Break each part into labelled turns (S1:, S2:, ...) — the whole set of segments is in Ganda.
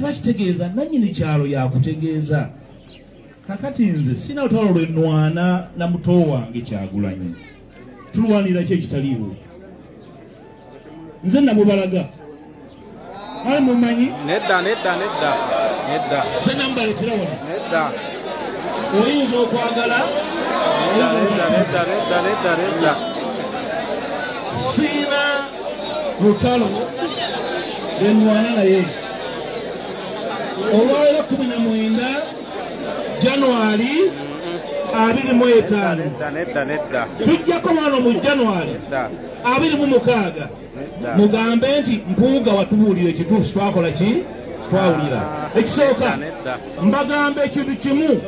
S1: Kiba kitegeeza nannyini kyalo yakutegeeza. Kakati nze sina lutalo lwe nnwana na muto wange Kyagulanyi. Tulwanira ki ekitaliiwo? Nze namubalaga. Ali mumanyi?
S2: Nedda, nedda, nedda. Nedda.
S1: Nze namubaleetera wano.
S2: Nedda.
S1: Oyinza okwagala?
S2: Nedda, nedda, nedda, nedda, nedda.
S1: Sina lutalo lwe nnwana naye. Olwaleero 19 Januari 25.
S2: Nedda, nedda, nedda.
S1: Tujjako wano mu Januari 26. Mugambe nti Mpuuga watubuulira ekituufu twakola ki? Twawulira. Ekisooka mbagamba ekintu kimu.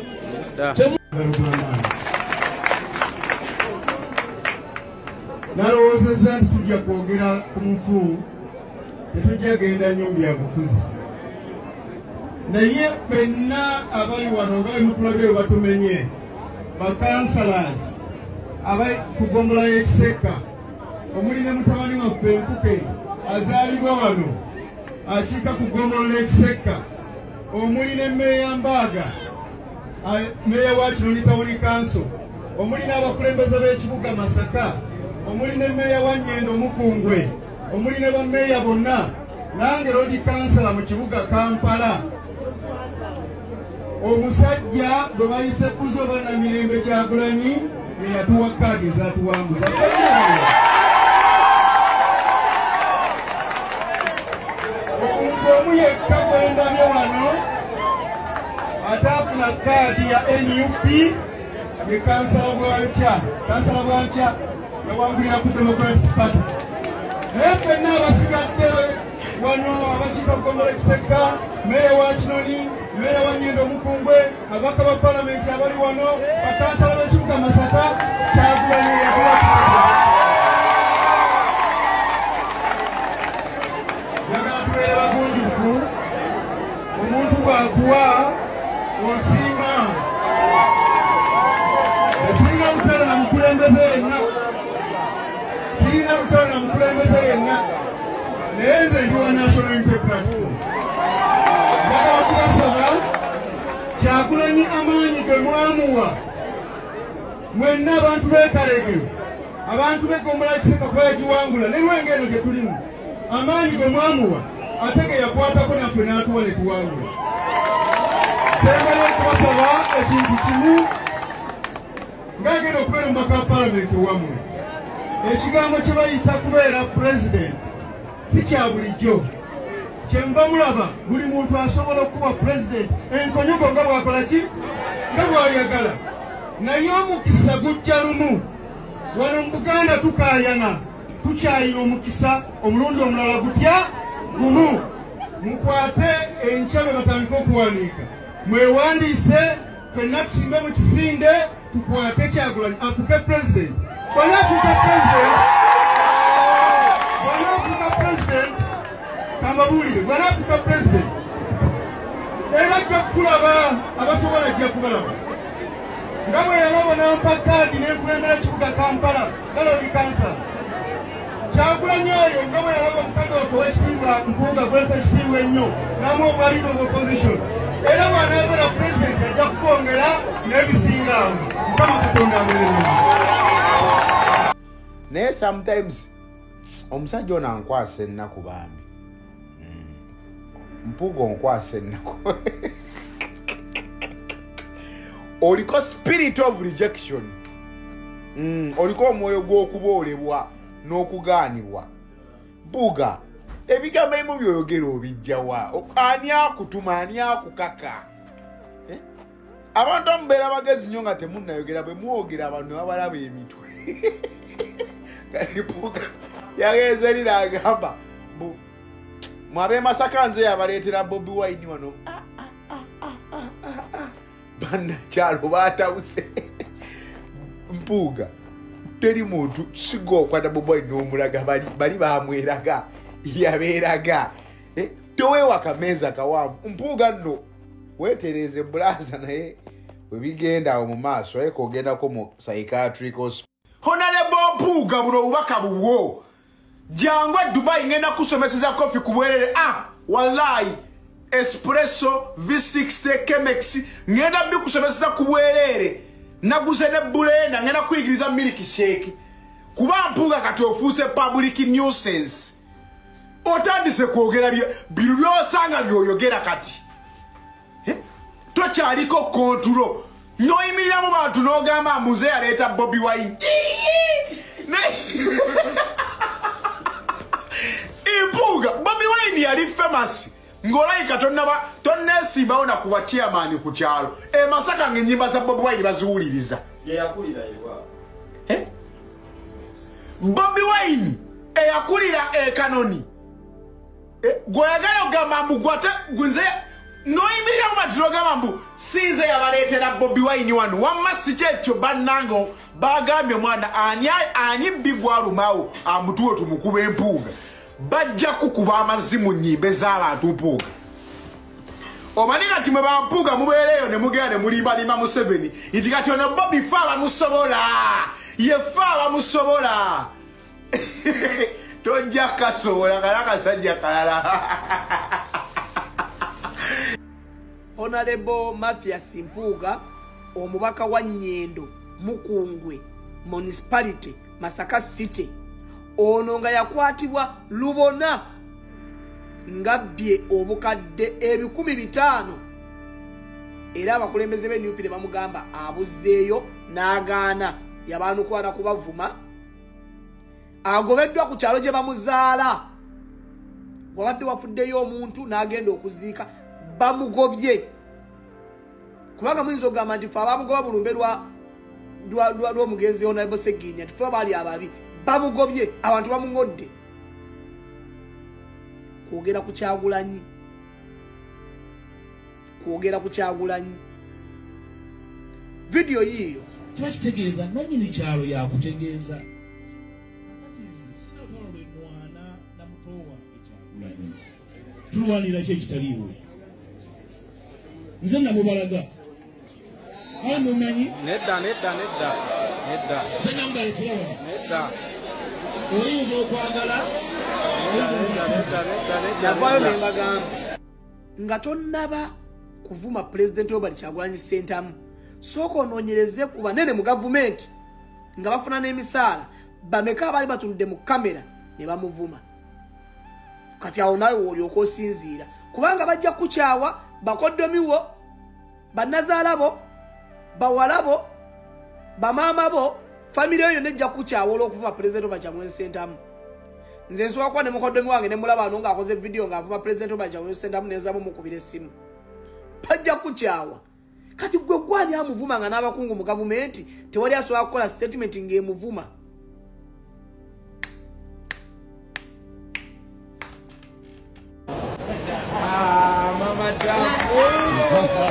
S3: Nalowoozezza nti tujja kwogera ku mufu, tetujja genda nnyo mu byabufuzi. Naye ffenna abali wano nga bwe mutulabye bwe batumenye, bakansalas abali ku ggombolola y'e Kisekka, omuli ne mutabani waffe Nkuke azaalibwa wano akiika ku ggombolola y'e Kisekka, omuli ne Mmeeya Mbaaga, Mmeeya wa Kinoni Town Council, omuli n'abakulembeze b'ekibuga Masaka, omuli ne Mmeeya wa Nyendo Mukungwe, omuli ne bammeeya bonna, nange Lord Kansala mu kibuga Kampala. Omusajja gwe bayise Kuzo Bannamirembe Kyagulanyi ye yatuwa kaadi ezatuwanguza. Omuntu omu yekka gwe ndabye wano ataafuna kaadi ya NUP ye Kansala Bwankya. Kansala Bwankya yawangulira ku Democratic Party. Naye ffenna abasigadde wano abakiika ku ggombolola Kisekka, Mmeeya wa Kinoni, Mmeeya wa Nyendo Mukungwe, ababaka ba Palamenti abali wano, bakansala b'ekibuga Masaka, Kyagulanyi yatuwa. Njagala tubeere bagunjufu, omuntu bw'akuwa osiima. Sirina lutalo na mukulembeze yenna. Sirina lutalo na mukulembeze yenna. Naye nze ndi wa National Unity Platform. Njagala kubasaba Kyagulanyi amaanyi ge mwamuwa mwenna abantu b'e Kalege, abantu b'eggombolola Kisekka kuba yagiwangula ne Lwengo eno gye tulimu, amaanyi ge mwamuwa ate ge yakwatako naffe n'atuwa ne tuwangula. Nsembayo okubasaba ekintu kimu, ng'agenda okubeera omubaka wa Palamenti owammwe, ekigambo kye bayita kubeera pulezidenti si kya bulijjo. Kyenva mulaba buli muntu asobola okuba pulezidenti enkonyogo nga bw'akola ki? Nga bw'ayagala. Naye omukisa gujja lumu. Wano mu Buganda tukaayana, tukyayina omukisa omulundi omulala gutya? Gumu. Mukwate enkya bwe batandika okuwandiika, mwewandiise, ffenna tusimbe mu kisinde, tukwate Kyagulanyi afuuke pulezidenti. Bw'anaafuuka pulezidenti, kambabuulire, bw'anaafuuka pulezidenti era ajja kutulaba, abasobola ajja kubalaba. Nga bwe yalaba n'ampa kaadi n'enkulembera ekibuga Kampala nga Lord Kansala. Kyagulanyi oyo nga bwe yalaba mukadde waffe ow'ekitiibwa Mpuuga gwempa ekitiibwa ennyo n'amuwa obwa leader of opposition, era bw'anaabeera pulezidenti ajja kutwongera n'ebisinga awo. Mukama Katonda abeere.
S4: Naye sometimes omusajja ono ankwasa ennaku bambi. Mpuuga onkwasa ennaku. Oliko spirit of rejection. Oliko omwoyo gw'okuboolebwa n'okugaanibwa. Mpuuga, ebigambo ebimu by'oyogera obijja wa? Ani akutuma, ani akukaka? Abantu amubeera bagezi nnyo nga temunnayogera, bwe mwogera abantu ne babalaba emitwe. Kati Mpuuga yagenze eri n'agamba mbu mwe ab'e Masaka nze yabaleetera Bobi Wine wano. Bannakyalo baatabuse. Mpuuga teri muntu siga okwata Bobi Wine n'omulaga, bali bamweraga, yabeeraga. Toweewa kameeza kawanvu. Mpuuga nno weetereeze bulaza, naye bwe bigenda awo mu maaso aye k'ogendako mu psychiatric hospital. Honorable Mpuuga, buno obubaka bubwo. Jangu e Dubai, ngenda kusomeseza kofi ku bwerere. Wallahi Espresso, V60, Chemex, ngenda bikusomesa ku bwereere. Naguze ne bulenda ngenda kuyigiriza milk shake. Kuba Mpuuga kati ofuuse public nuisance. Otandise kwogera biru byosanga byoyogera kati. Tokyaliko control. Noyimirira mu bantu n'ogamba muze yaleeta Bobi Wine. Mpuuga, Bobi Wine yali famous. Ng'olayika tonneesimbawo na kuba chairman ku kyalo. E Masaka ng'ennyimba za Bobi Wine baziwuliriza. Bobi Wine eyakulira e Kanoni. Gw'oyagala ogamba mbu gwate nze noyimirira mu bantu n'ogamba mbu sinze yabaleetera Bobi Wine wano. Wamma si kyekyo bannange bagambye omwana ani bbi gwalumawo amutuwe tumukuba Mpuuga. Bajja kukuba amazzi mu nnyimbe z'abantu Mpuuga. Omanyi kati mwe ba Mpuuga mubeereyo ne mugenda ne mulimbalimba Museveni nti kati ono Bobi ffe abamusobola, ye ffe abamusobola. Tojja kasobola kala akasajja kalala.
S5: Honorable Mathias Mpuuga, omubaka wa Nyendo Mukungwe Municipality, Masaka City, ono nga yakwatibwa lubona ngabbye obukadde 5,000 era abakulembeze b'e NUP ne bamugamba abuzzeeyo n'agaana, yabaanukwana kubavuma. Agobeddwa ku kyalo gye bamuzaala, wabadde wafuddeyo omuntu n'agenda okuziika, bamugobye. Kubanga muyinza okugamba nti ffe abamugoba bulumbe lw'omugenzi Honorable Ssegirinya, nti ffe baali ababi, bamugobye, abantu bamuŋodde. Kwogera ku Kyagulanyi, kwogera ku Kyagulanyi. Vidiyo yiiyo
S1: kiba kitegeeza nannyini kyalo yakutegeeza. Kakati nze sina lutalo lwe nnwana na muto wange Kyagulanyi. Tulwanira ki ekitaliiwo? Nze nabubalaga. Ayi mumanyi?
S2: Nedda, nedda, nedda, nedda.
S1: Nze namubaleetera wano.
S2: Nedda.
S1: Oyinza okwagala?
S2: Nedda, nedda, nedda, nedda.
S5: Navaayo ne mbagamba nga tonnaba kuvuma Pulezidenti Robert Kyagulanyi Ssentamu, sooka onoonyereze ku banene mu gavumenti nga bafuna n'emisaala bameka abaali batunudde mu kamera ne bamuvuma. Kati awo naawe w'olyoka osinziira, kubanga bajja kukyawa bakoddomi wo, bannazaala bo, bawala bo, bamaama bo, famire yo yonna ejja kukyawa olw'okuvuma Pulezidenti Robert Kyagulanyi Ssentamu. Nze nsobola kuba ne mukoddomi wange ne mulaba ano ng'akoze vidiyo ng'avuma Pulezidenti Robert Kyagulanyi Ssentamu nenzaamu mukubira essimu, bajja kukyawa. Kati gwe gwani amuvuma nga n'abakungu mu gavumenti tewali asobola kukola statement ng'emuvuma.
S2: Mama Jambo. Mama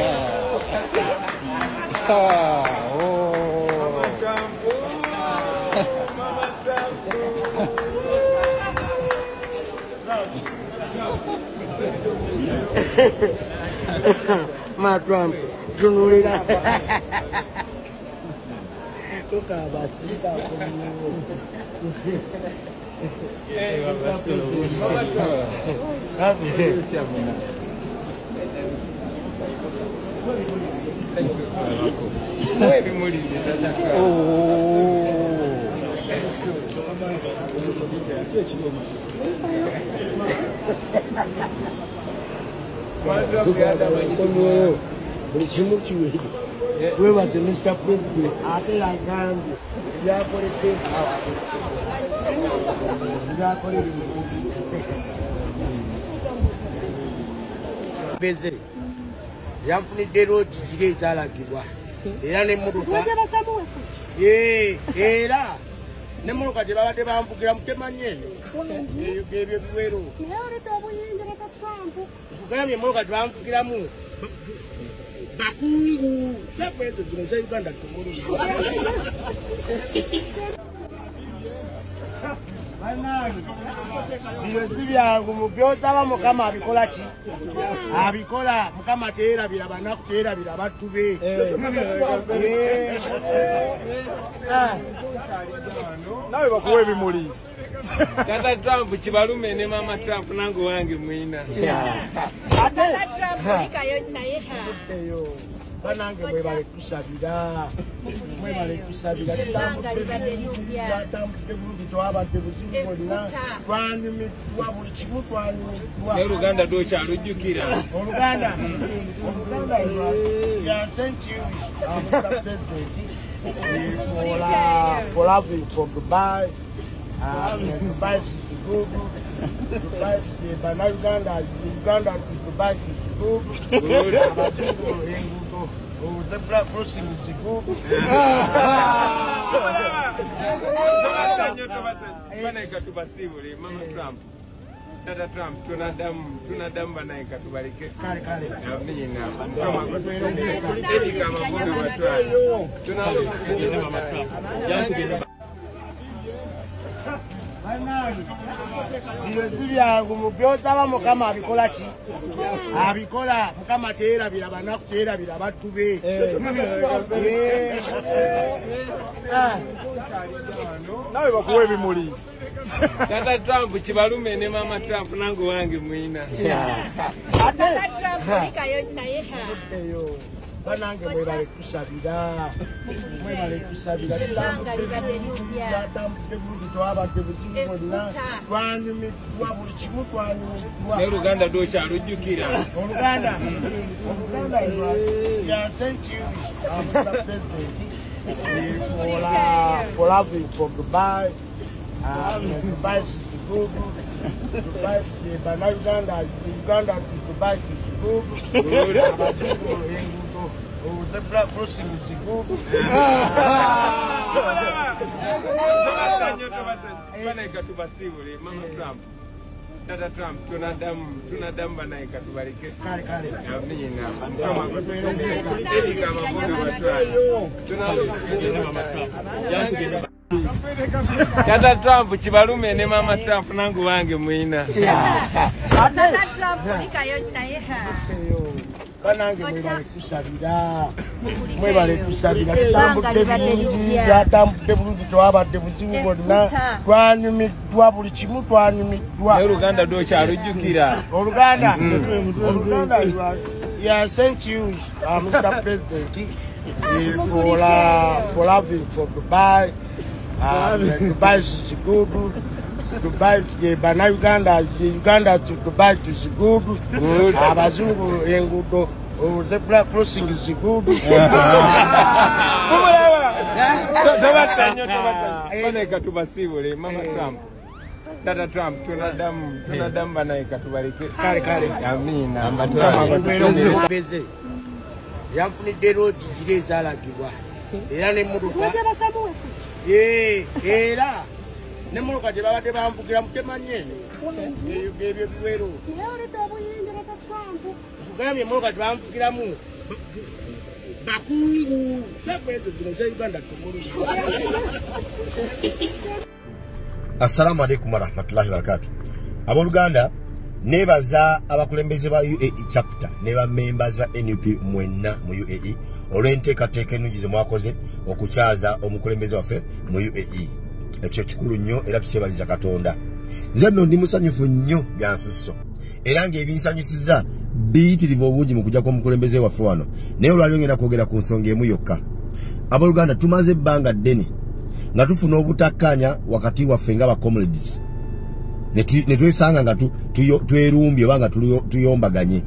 S2: Jambo. Mama Jambo.
S6: Ma Trump, tunulira. Tukabasika buli kimu kiwere. Webaze Mr. President ate yagambye byakoledde beze yanfunidde loogi ziri ezaalagibwa era n'emmotoka era n'emmotoka gye babadde banvugiramu temanyi eyo ebyo biwero. Nkugambye emmotoka gye banvugiramu bakungu ezo zino za Uganda tumuli. Bannange bino si byangu, mu by'osaba Mukama abikola ki? Abikola. Mukama teerabira banaku, teerabira battu be.
S3: Nawe bakuwa ebimuli.
S2: Tata Trump kibalume ne mama Trump nange wange mwina.
S7: Tata Trump kulikayo naye ha.
S6: Banange mwebale kusabira. Mwebale kusabira. Tutambudde bulungi twabadde buzibu bwonna. Twanyumiddwa buli kimu twanyumiddwa.
S2: Ne Oluganda lwokyalujjukira.
S6: Oluganda. Oluganda ya sent you Mr. President for loving from Dubai. Dubai is good. Dubai is Uganda. Uganda to Dubai is good. Zebra crossing is good.
S2: Mama Trump. Tata Trump tunadamu banaika tubalike.
S6: Kale kale.
S2: Amina.
S6: Bino si byangu mu by'osaba Mukama abikola ki? Abikola. Mukama teerabira banaku, teerabira baddu be.
S3: Nawe bakuwa ebimuli.
S2: Tata Trump kibalume ne mama Trump nange wange mwina.
S7: Tata Trump kulikayo naye ha.
S6: Banange mwebale kusabira. Mwebale kusabira. Tutambudde bulungi twabadde buzibu bwonna. Twanyumiddwa buli kimu twanyumiddwa.
S2: Ne Oluganda lwokyalujjukira.
S6: Oluganda. Oluganda ya sent you Mr. President for loving from Dubai. Dubai is good. Dubai is Uganda. Uganda to Dubai is good. Zebra crossing is good.
S2: Mama Trump. Tata Trump tunadamu banaika tubalike.
S6: Kale kale.
S2: Amina. Tata Trump kibalume ne mama Trump nange wange mwina.
S7: Tata Trump kulikayo naye ha.
S6: Banange mwebale kusabira. Mwebale kusabira. Tutambudde bulungi, twatambudde bulungi twabadde buzibu bwonna. Twanyumiddwa buli kimu twanyumiddwa.
S2: Ne Oluganda lwokyalujjukira.
S6: Oluganda. Oluganda ya sent you Mr. President for loving from Dubai. Dubai is good. Dubai Uganda. Uganda to Dubai is good. Abazungu enguudo zebra crossing is good.
S2: Mama Trump. Tata Trump tunadamu banaika tubalike.
S6: Kale kale.
S2: Amina.
S6: Yanfunidde roodi ziri ezaalagibwa. Era n'emmotoka. Era n'emmotoka gye babadde banvugira mutemanyi eyo. Ebyo biwero. Nkugambye emmotoka gye banvugiramu bakungu. Ezo zino za Uganda tumuluzi.
S8: Assalamu alaikum warahmatullahi wabarakatuh. Abooluganda, nebaza abakulembeze ba UAE chapter ne ba members ba NUP mwenna mu UAE olw'enteekateeka ennungi ze mwakoze okukyaza omukulembeze waffe mu UAE. Ekyo kikulu nnyo era tukyebaliza Katonda. Nze nno ndi musanyufu nnyo bya nsusso era ng'ebinsanyusizza biyitirivu obungi mu kujja kw'omukulembeze waffe wano, naye olwaleero ngenda kwogera ku nsonga emu yokka. Abooluganda, tumaze ebbanga ddene nga tufuna obutakkaanya wakati waffe nga ba comrades ne twesanga nga twerumbye oba nga tuyombaganye.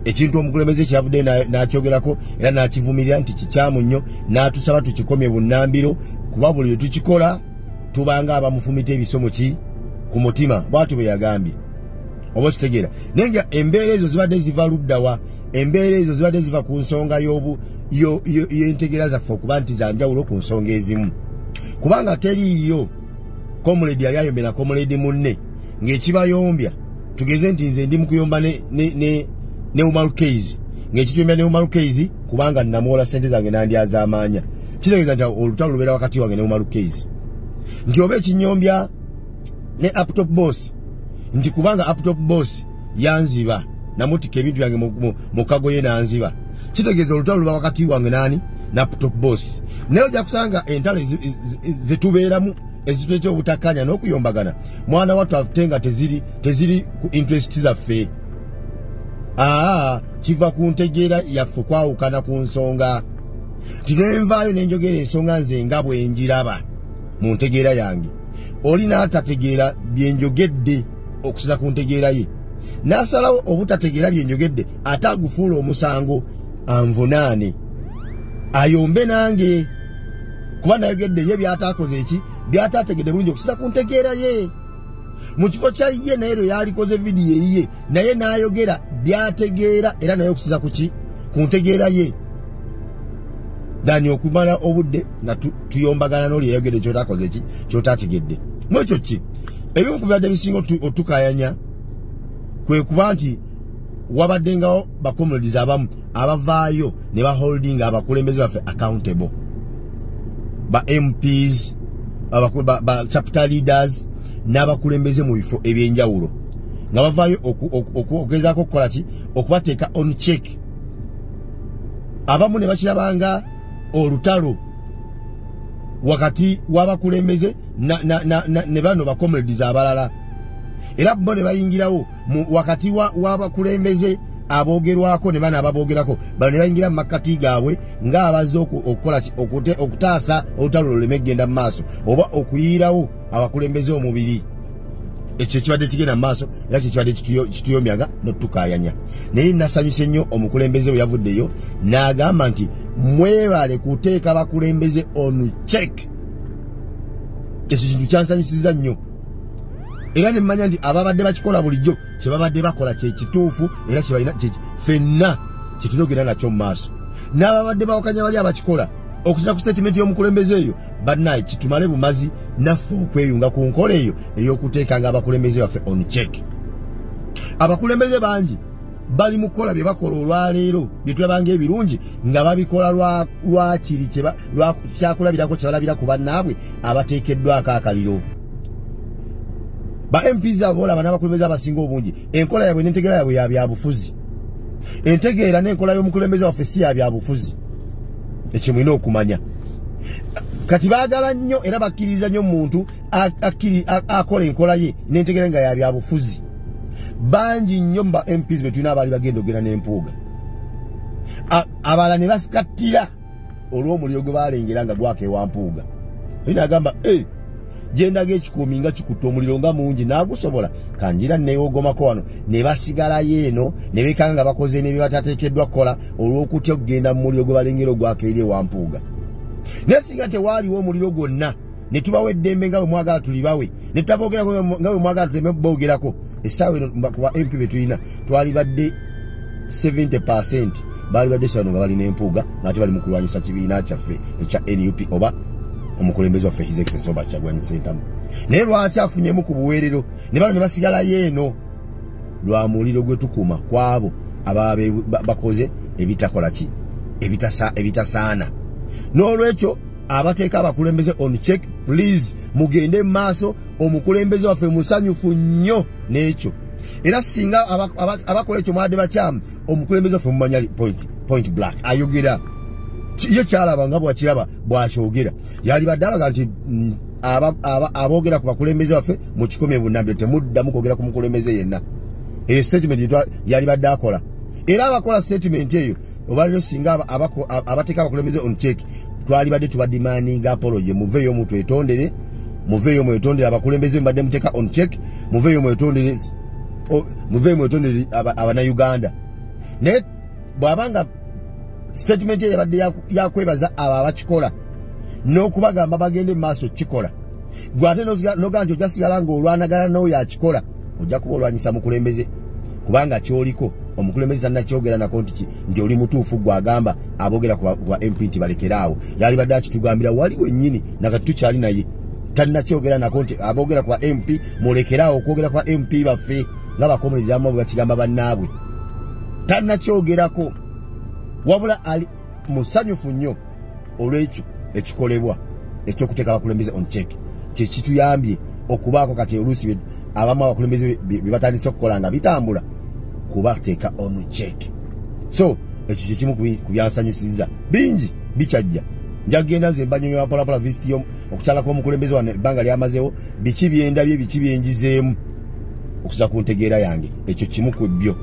S8: Ekintu omukulembeze kyavudde n'akyogerako era n'akivumirira nti kikyamu nnyo, n'atusaba tukikomye bunnambiro kuba buli lwe tukikola tubanga abamufumita ebisomo ki ku mutima, bw'atyo bwe yagambye. Oba okitegeera? Naye nga embeera ezo zibadde ziva ludda wa? Embeera ezo zibadde ziva ku nsonga y'entegeera zaffe okuba nti za njawulo ku nsonga ezimu, kubanga teriiyo comrade yali ayombera comrade munne ng'ekibayombya. Tugeze nti nze ndi mu kuyomba ne Umar Keizi, ng'ekituyombya ne Umar Keizi kubanga namuwola ssente zange nandyazaamaanya, kitegeeza nti olutalo lubeera wakati wange ne Umar Keizi. Nti oba ekinyombya ne Uptop Boss, nti kubanga Uptop Boss yanziba namutika ebintu byange mu kagoye nanziba, kitegeeza olutalo luba wakati wange nani na Uptop Boss. Naye ojja kusanga entalo zetubeeramu ezituleetera obutakkaanya n'okuyombagana, mwana wattu ate nga teziri ku interest zaffe. Kiva ku ntegeera yaffe kwawukana ku nsonga. Tinenvaayo nenjogera ensonga nze nga bwe njiraba mu ntegeera yange, oli n'atategeera byenjogedde okusinza ku ntegeera ye, n'asalawo obutategeera byenjogedde ate agufuula omusango anvunaane ayombe nange kuba nayogedde ye byatakoze eki byatategedde bulungi okusinza ku ntegeera ye. Mu kifo kya ye naye lwe yalikoze vidiyo eyiye naye n'ayogera byategeera era naye okusinza ku ki ku ntegeera ye, dani okumala obudde nga tuyombagana n'oli eyayogedde kyotakoze eki kyotategedde. Mu ekyo ki ebimu ku byadde bisinga otukayanya kwe kuba nti wabaddengawo bacomrades abamu abavaayo ne baholdinga abakulembeze baffe accountable, ba MPs, ba chapter leaders n'abakulembeze mu bifo ebyenjawulo nga bavaayo okugezaako okukola ki okubateeka on check. Abamu ne bakirabanga olutalo wakati w'abakulembeze ne bano bacomrades abalala, era bo ne bayingirawo wakati w'abakulembeze aboogerwako ne bano ababoogerako, bano ne bayingira mu makkati gaabwe ng'abazze okukola okutaasa olutalo luleme kugenda mu maaso oba okuyiirawo abakulembeze omubiri. Ekyo kibadde kigenda mu maaso era kyekibadde kituyomyaga n'otukaayanya. Naye nasanyuse nnyo omukulembeze bwe yavuddeyo n'agamba nti mwebale kuteeka bakulembeze on check. Ekyo kintu kyansanyusizza nnyo era ne mmanya nti ababadde bakikola bulijjo kye babadde bakola kye kituufu era kye ffenna kye tunogera nakyo mu maaso. N'ababadde bawakanya bali abakikola okusinza ku statement y'omukulembeze eyo, bannaye kitumale bumazi naffe okweyunga ku nkola eyo ey'okuteekanga abakulembeze baffe on check. Abakulembeze bangi bali mu kukola bye bakola olwaleero bye tulabanga ebirungi nga babikola lwakiri kyakulabirako kye balabira ku bannaabwe abateekeddwako akaliro. Ba MPs abo olaba n'abakulembeze abasinga obungi enkola yaabwe n'entegeera yaabwe ya byabufuzi. Entegeera n'enkola y'omukulembeze waffe si ya byabufuzi, ekyo mulina okumanya. Kati baagala nnyo era bakkiriza nnyo omuntu akola enkola ye n'entegeera nga ya byabufuzi. Bangi nnyo mu ba MPs be tulina abaali bagenda ogenda n'empuuga, abalala ne basikattira olw'omuliro gwe baalengera nga gwaka ewa Mpuuga. Oli n'agamba gyendaga ekikuumi nga kikutte omuliro nga mungi naagusobola kanjira neewogomako wano, ne basigalayo eno ne beekanga nga bakoze n'ebye batateekeddwa kukola olw'okutya okugenda mu muliro gwe balengera ogwaka eri ewa Mpuuga. Naye singa tewaaliwo omuliro gwonna ne tubawa eddembe nga bwe mwagala tulibawe ne tutaboogerako nga bwe mwagala tuleme boogerako, essaawa eno kuba MP be tulina twalibadde 70% baalibadde essaawa eno nga balina empuuga ng'ate bali mu kulwanyisa kibiina kyaffe ekya NUP oba omukulembeze waffe His Excellency Robert Kyagulanyi Ssentamu. Naye lwaki afunyemu ku buweerero ne bano ne basigalayo eno? Lwa muliro gwe tukuma kwabo ababa bakoze ebitakola ki ebitasaana. N'olwekyo abateeka abakulembeze on check, please mugende mu maaso. Omukulembeze waffe musanyufu nnyo n'ekyo, era singa abakola ekyo mwadde bakyamu, omukulembeze waffe mumanya point black ayogera ye kyalaba nga bwakiraba bwakyogera. Yalibadde abaga nti aboogera ku bakulembeze baffe mu kikumi ebunambiro temuddamu kwogera ku mukulembeze yenna. Eyo statement yalibadde akola, era abakola statement eyo obaliro singa abateeka abakulembeze on check twalibadde tubademandinga apology, muveeyo mutwetondere, muveeyo mwetondere abakulembeze mbadde muteeka on check, muveeyo mwetondere, muveeyo mwetondere Abannayuganda. Naye bw'abanga statement ye yabadde yakwebaza abo abakikola n'okubagamba bagende mu maaso kikola, gwe ate nogaa nti ojja sigala ng'olwanagana n'oyo akikola, ojja kuba olwanyisa mukulembeze kubanga kyoliko omukulembeze tannakyogera nako nti oli mutuufu gwe agamba aboogera ku ba MP nti balekeraawo. Yalibadde akitugambira wali wennyini nakati tukyali naye tannakyogera nako nti aboogera ku ba MP mulekeraawo okwogera ku ba MP baffe nga bakomereza abamu bwe bakigamba bannaabwe, tannakyogerako. Wabula ali musanyufu nnyo olw'ekyo ekikolebwa ekyokuteeka abakulembeze on check, kye kituyambye okubaako kati oluusi abamu abakulembeze bye batandise okukola nga bitambula kubateeka on check. So ekyo kyekimu ku byansanyusizza, bingi bikyajja, Njagenda nze mbanyonyola mpolampola visit okukyala kw'omukulembeze wano ebbanga lyamazeewo, biki byendabye, biki byenjizeemu okuza ku ntegeera yange. Ekyo kimu ku byo.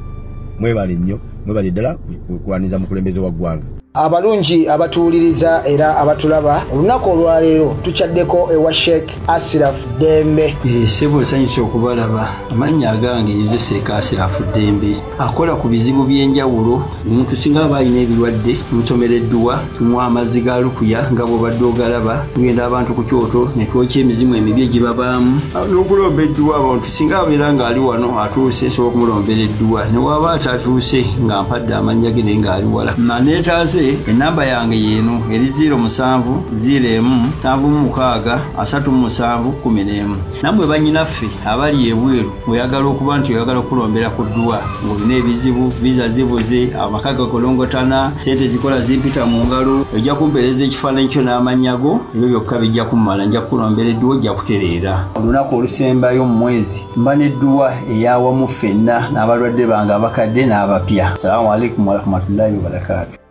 S8: Mwebale nnyo, mwebale ddala kulwaniza mukulembeze wa ggwanga.
S9: Abalungi abatuwuliriza era abatulaba, olunaku olwaleero tukyaddeko ewa Sheikh Asiraf Dembe.
S10: Ssebo nsanyuse okubalaba. Amannya agange nze Sheikh Asiraf Dembe, akola ku bizibu by'enjawulo. Omuntu singa aba alina ebirwadde, tumusomera edduwa, tumuwa amazzi ga lukuya nga bw'obadde ogalaba, tugenda abantu ku kyoto ne twokya emizimu emibi egibabaamu n'okulomba edduwa. Abantu singa abeera ng'ali wano atuuse, nsobola okumulombera edduwa, ne waba atatuuse nga mpadde amannya ge naye ng'ali wala. Neetaase, enamba yange yeeno eri 07 01 76 37 11. Nammwe bannyinaffe abali ebweru, oyagala okuba nti oyagala okulombera ku dduwa ng'olina ebizibu, viza zibuze, amaka gakolongotana, sente zikola zimpita mu ngalo, ojja kumpeereza ekifaananyi kyo n'amannya go, ebyo byokka bijja kummala, nja kukulombera edduwa, ojja kutereera. Olunaku olusembayo mu mwezi mba n'edduwa eyawamu ffenna n'abalwadde bange abakadde n'abapya. Salaamu alaikum warahmatullahi wabarakaatu.